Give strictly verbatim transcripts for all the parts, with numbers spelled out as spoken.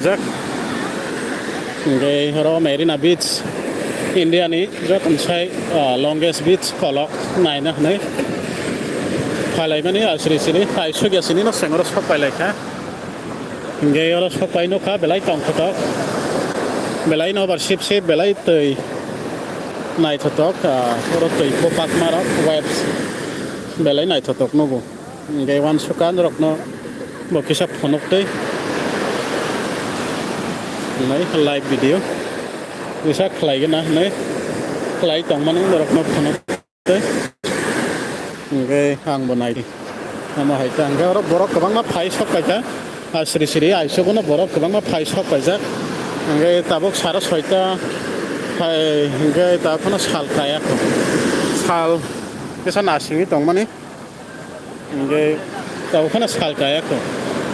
Jak. Hingke oro Marina Beach, India ni joto sai, ah, longest beach kolok naina hinui phalai mani asri siri, hai sugya sini no sengoro sok pailai kha. Hingke oro sok pai nukha belai tongthotok, belai nobar sip sip, belai twi naithotok, ah, oro twi bupakma rok, waves belai naithotok nugo. Hingke uansukha norokno bo kisa phunuk twi. Nai live video. Kisa khlai gana hinui khlai tongmani norokno phunuk twi. Hingke ang bo nai di. Amo hai ta hingke oro borok kwbangma phai sok kaisa. Asri siri aisuk no borok kwbangma phai sok kaijak. Hingke tabuk sara soita hai hingke ta phano sal kaya kho. Sal kisa nasingwi tongmani. Hingke tabuk phano sal kaya kho.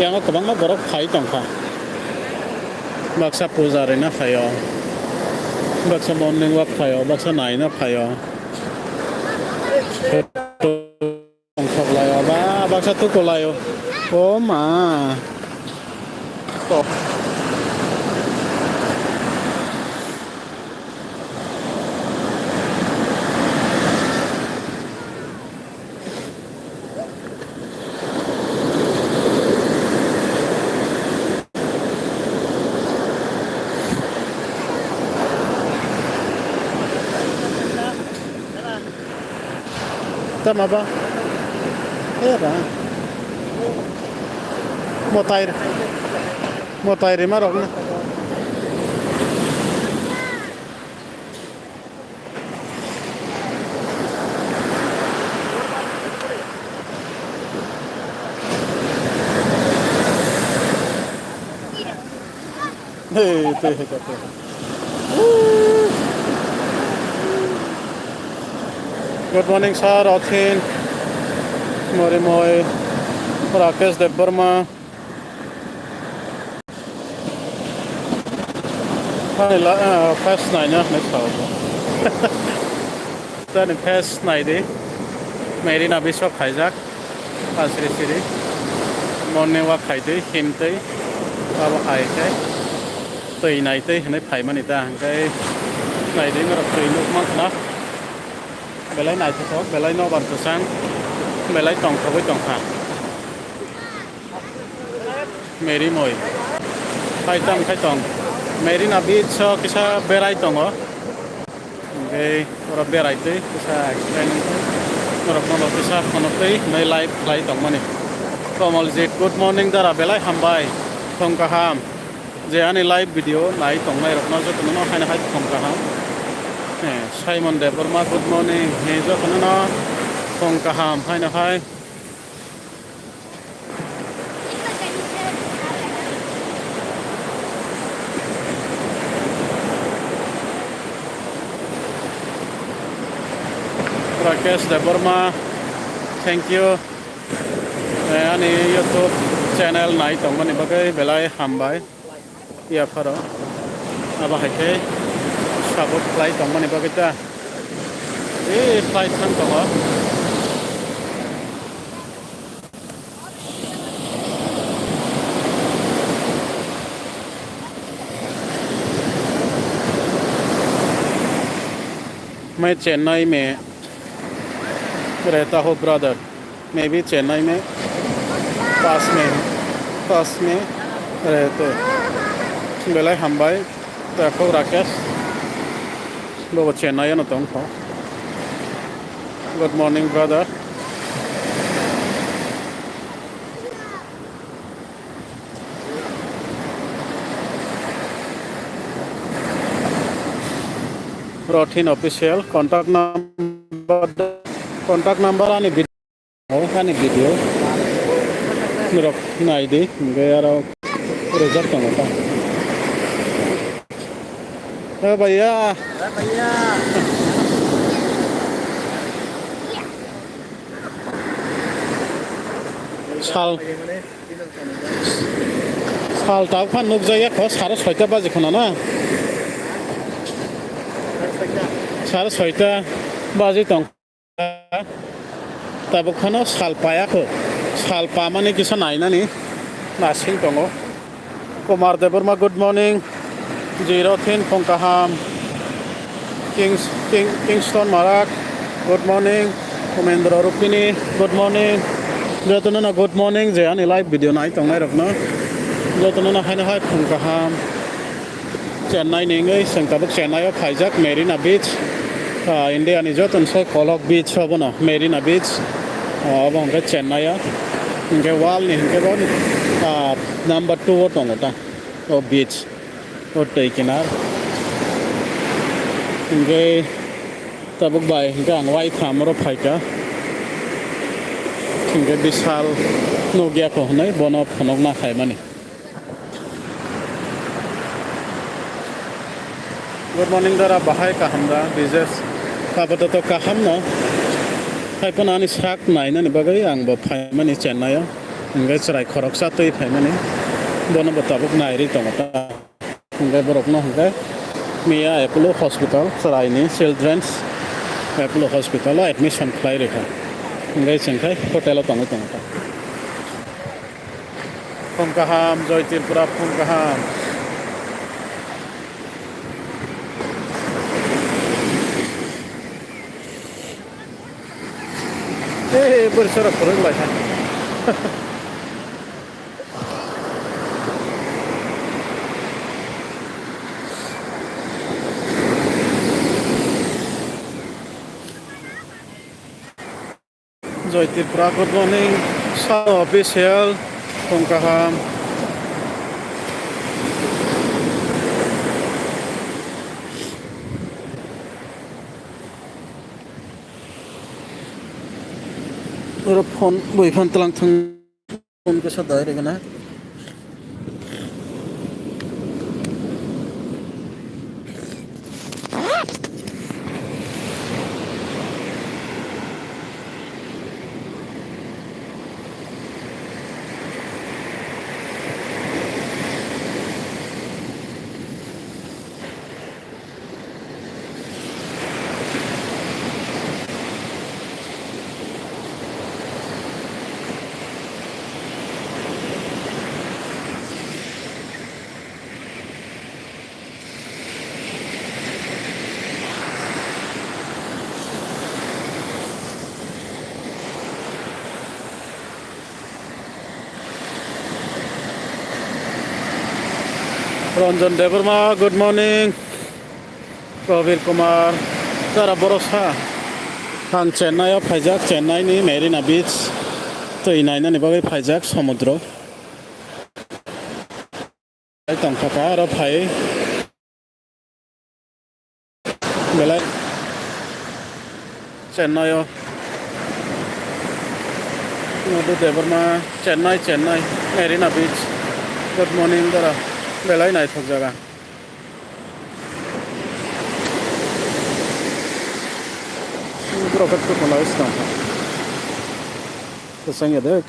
Yang kwbangma borok phai tongkha. Baksa puja rina phaio. Baksa morning walk phaio. Baksa naina phaio. Tongthok laio ba, baksa tuku laio. O ma. To. Tama ba? Era. Motai, motai rima rok na. Hey, tei hai kha, tei. Good morning, sir. Othin, Morimoi, Rakesh Debbarma. Ani la, ah, face naina hinui sao. Tani face nai di. Marina Beach o phaijak. Asri siri. Morning walk khai twi, him twi. Abo hai khe twi nai twi hinui phaimani ta. Hingkhe nai di norok twi nukma khna. Belai naithothok, belai nobar kwchang, belai tongthogwi tongkha. Merimoi. Hai tong, hai tong. Marina Beach o kisa berai tongo. Hingke oro berai twi kisa explain wngkha. Norok no kisa phone twi nai live khlai tongmani. Komoljit, good morning dara, belai hambai. Thong kaham. Je ani live video nai tongnai rok no joto no haino hai thong kaham. Eh, Simon Debbarma, good morning. He joto no thong kaham haino hai. Rakesh Debbarma, thank you. Eh, ani YouTube channel nai tongmani bagwi belai hambai. Yapharo. Abo hai khe support khlai tongmani bagwi ta. Eh, flight thang tongo. मैं चेन्नई में रहता हूँ, ब्रदर। मैं भी चेन्नई में पास में हूँ, पास में रहते हैं। Belai hambai, takhuk Rakesh, bobo Chennai ano tongkho. Good morning, brother. Rothin official contact number, contact number ani vid-, ani video norok nai di, hingke aro rejak tongo ta. Eh, bhaiya. Sal, sal tabuk phan nukjakya kho, sare soita baji khuna na? Sare soita baji tong. Tabuk phano sal paya kho. Sal pamani kisa nainani nasing tongo. Kumar Debbarma, good morning. Jirothin, phung kaham. Kings-, King-, Kingston Marak, good morning. Umendra Rupini, good morning. Jotono no good morning, je ani live video nai tongnai rokno. Jotono no haino hai phung kaham. Chennai ni wngwi chwng tabuk Chennai o phaijak Marina Beach. Ah, India ni joto ni sai kolok beach obono Marina Beach. Ah, obo hwnkhe Chennai o. Hwnkhe world ni hwnkhe bo, ah, number two o tongo ta. O beach, o twi kinar. Hwnkhe tabuk bai hwnkhe ang waitham oro phaikha. Hwnkhe bisal nukya kho hwnwi bono phunukna khaimani. Good morning dara, bahai kaham da, Bijesh? Apatot kaham no. Hai phano ani sak nainani bagwi ang bo phaimani Chennai o. Hwnkhe chwrai khoroksa twi phaimani. Bono bo tabuk nairwi tongo ta. Hwnkhe borokno hwnkhe miya Apollo Hospital, chwraini Children's Apollo Hospital o admission khlai rikha. Hwnkhe chwng khai hotel o tongwi tongo ta. Phung kaham, Joy Tripura, phung kaham. Eh, bwrwi chwra phwrwng lai kha. Joy Tripura, good morning. Sa official, phung kaham. Oro phone, bui phone tlang thang. Phone kisa dai rega na. Ranjan Debbarma, good morning. Prabir Kumar, tara borok sa. Ang Chennai o phaijak, Chennai ni Marina Beach twi nainani bagwi phaijak, somudro. Tongkha kha aro phai. Belai Chennai o. Madhu Debbarma, Chennai, Chennai, Marina Beach. Good morning, dara. Belai naithok jaga. Borok khe thwkmwlai se tongkha. Kwchang ya dek.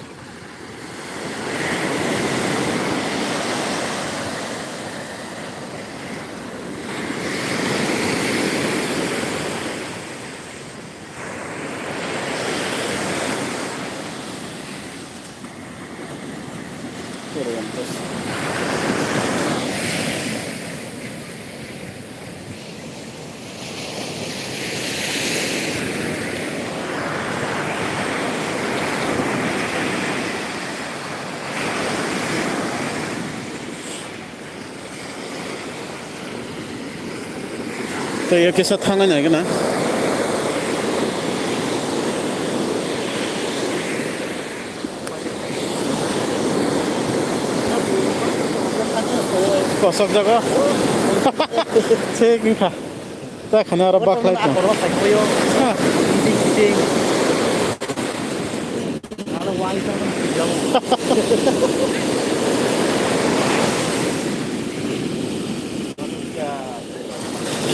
Tei o kisa thangnai nai gana. Kosok jago. Thik wngkha. Ta khana aro baklai tong.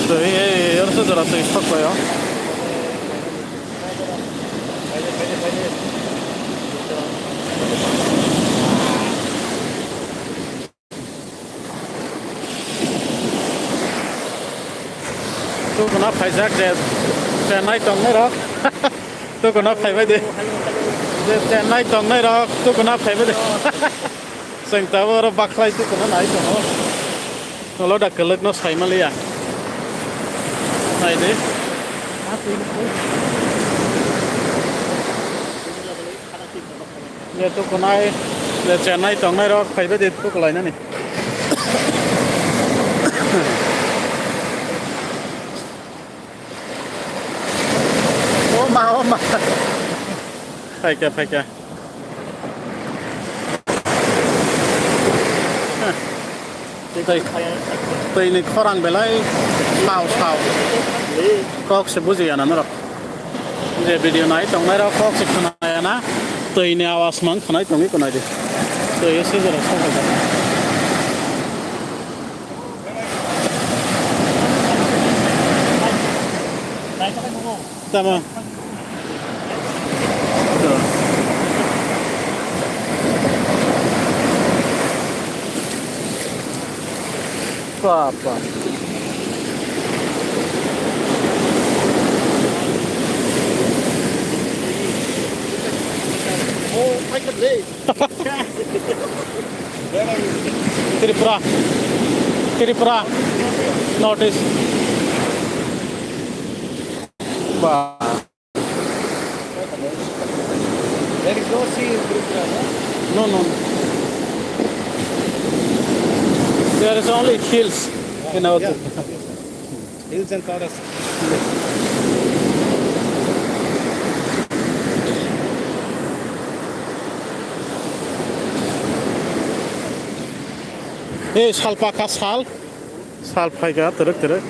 Twi, ei, ei, oro se jora twi sok bai o. Tukuna phaijak je Chennai tongnai rok. Tukuna phaibai de. Je Chennai tongnai rok, tukuna phaibai de. Chwng tabuk oro bakhlai tukuna nai tongo. Ulo da kwlwkno saimaliya. Naidi. Je tukunai, je Chennai tongnai rok phaibai di tukulainani. O ma, o ma. Phaikha, phaikha. Twi, twi ni khorang belai mau sao. Kok se bujiya na norok. Je video nai tongnai rok kok se khwnaya na. Twi ni awas mang khwnai tongwi khwnai di. Twi se jora sok. Tamo. Papa. Oh, I could live. Tripura, Tripura, North East. Ba. There is no sea in Tripura, no? No, no, no. There is only hills in our Tripura. Hills and forests. Hey, sal pakha sal. Sal phaikha twrwk twrwk.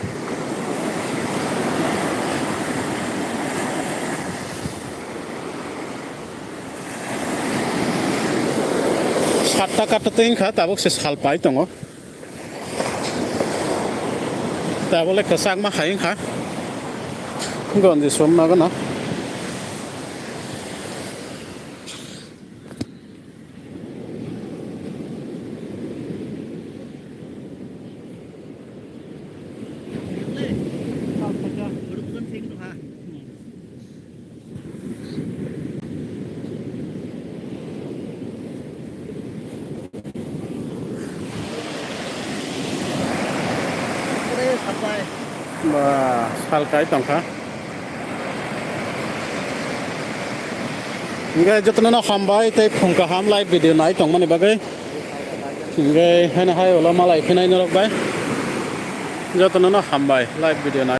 Satta katta twi wngkha, tabuk se sal pai tongo. Tabuk le kwchakma hai wngkha. Gonji somna gana. Ba, sal kai tongkha. Hingke jotono no hambai tei phung kaham live video nai tongmani bagwi. Hingke haino hai ulo malai phinai norok bai. Jotono no hambai live video nai.